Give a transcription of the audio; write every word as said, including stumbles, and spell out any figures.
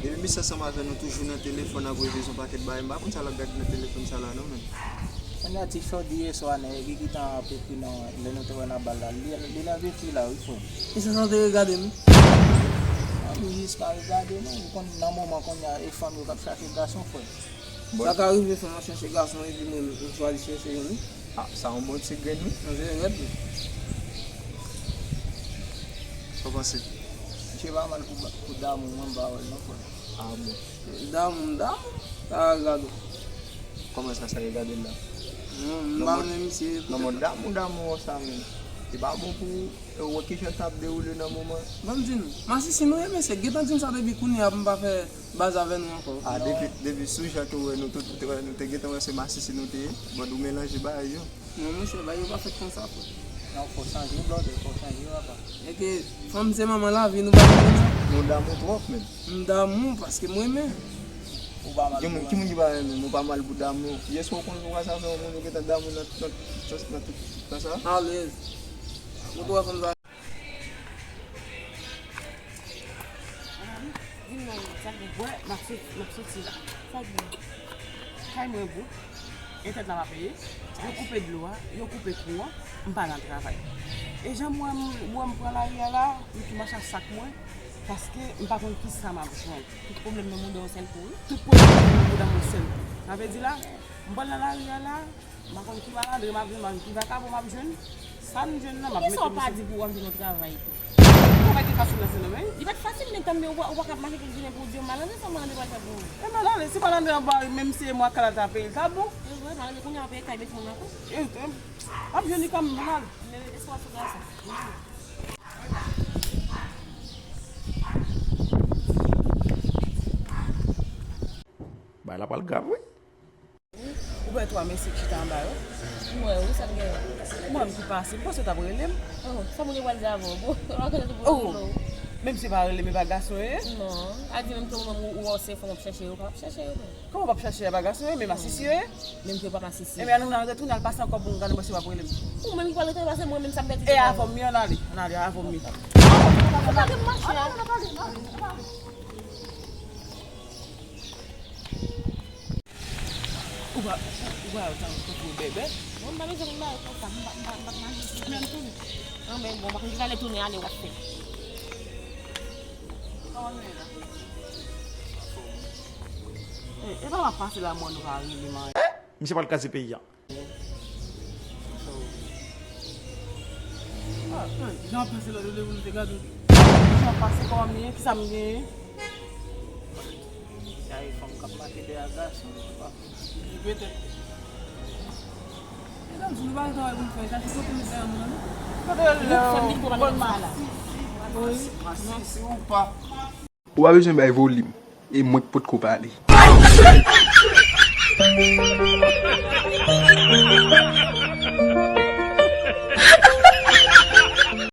Depi misye ansanm avè nou toujou nan telefòn ap reveze yon pakèt bagay, m pa konn sa l ap gade nan telefòn sa la non, menm. Kounye a ti chòdi yè swa nèg ki gentan ap ekri nan lè nou te wè nan bal la, li, li nan vye fi la wi frè. Misye sanse regade m. An, m jis pa regade non, ou konn nan moman kounye a e fanm yo k ap chache gason frè. Sa ka rive fanm ap chache gason epi mwen m chwazi chèche youn wi. Ah, sa yon bon ti grenn wi. Mwen se rèd wi. Sa w panse? Misye pa mal pou, pou damou mwen m pa wè l non frè. Ah bon. Damou m damou. Sa regade w. Kòman sa, sa regade l la? Non, m pa renmen misye. Non, non, damou damou sa menm. Li pa bon pou ou wè kijan sa ap dewoule nan moman. Ban m di nou, masisi nou ye mesye, gentan di m sa depi kounye a pou m pa fè baz avè nou ankò. Ah, depi, depi sou jan ke w wè nou tout, nou te, nou te gentan wè se masisi nou te ye. Bon, nou melanje bagay yo. Non, monchè, bagay yo pa fèt konsa, frè. Non, fò chanje, brother, fò chanje, papa. E ke fanm se manman lavi, nou pa konn sa? Nou damou twòp, menm. M damou, paske m renmen. Ou pa mal pou damou. Ki moun ki pa renmen? Nou pa mal pou damou. Yè swa w konn ou ka sa fè yon moun ou gentan damou nan, nan, nan tout tan sa? Alèz. Ou twò konn sa. Di m non, sa k gen? Wè, m ap sot-, m ap soti la. Sa k gen? Kay mwen bout, entèt la pa peye, yo koupe dlo a, yo koupe kouran, m pa nan travay. E jan m wè m, wè m pran lari a la, m tou mache ak sak mwen, paske m pa konn kisa m ap jwenn. Tout pwoblèm nan mouda yon sèl kou, wi. Tout pwoblèm nan mouda yon sèl kou. Sa vle di la, m pral nan lari a la, m pa konn ki malandren m ap jwenn, m pa konn ki vakabon m ap jwenn. Sa n jwenn nan, m ap mete misye. Poukisa w pa di pou w ap jwenn yon travay tou? Travay te fasil nan se nan men. Li pa t fasil, men tanmen ou pa, ou pa ka mache pou vini pou w di yon malandren, sa malandren pral fè pou ou? E malandren, si malandren an ba, menm si e mwa kal ta peye l, ta bon. E vre, malandren kounye a peye kay met moun nan tou. E, e, ap jwenn li kanmenm, m al. Men espwa sou gason. Bagay la pral grav, wi. Ou wè twa mesye k chita anba yo? M wè wi, sa l gen? Mwen ki pase, m panse w t ap rele m. Oh, sa moun yo pral di avè w, bon, w ap rele tou pou rele w. Menm si pa rele m, e pa gason yo ye? Non, a di menm tou menm ou, ou wè w se fanm w ap chèche yo, pa ap chèche yo, men. Kòman w p ap chèche, e pa gason yo ye, men masisi yo ye? Menm ke yo pa masisi. Ebyen, ann, ann retounen al pase ankò pou m gade mwen si w ap rele m. Ou menm ki pral retounen pase, mwen menm sa m pèdi. E avè m, wi, ann ale, ann ale, avè m, wi. Ou pa gen mache a. Ou pa, ou pa tankou bèbè. Bon, m pa bezwen moun marye konsa, m pa, m pa, m pa t marye si menm tou. An ben, bon, m pa konn ki kalè tounen ale w ap fè. Kòman nou ye la? E, e pa w ap pase la, mwen nou pa rele marye. Misye pral kraze peyi a. Ah, jan w pase lòt, olye pou nou te gade w. Jan w pase kòman m ye, kisa m genyen? Sa e fanm k ap make dèyè gason, li petèt. Medam, si nou pa gen travay pou nou fè, chache kote nou fè anmwe, non? Kote lè w konn masisi, masisi ou pa. Ou pa bezwen bay volim, e mwen k potko pale.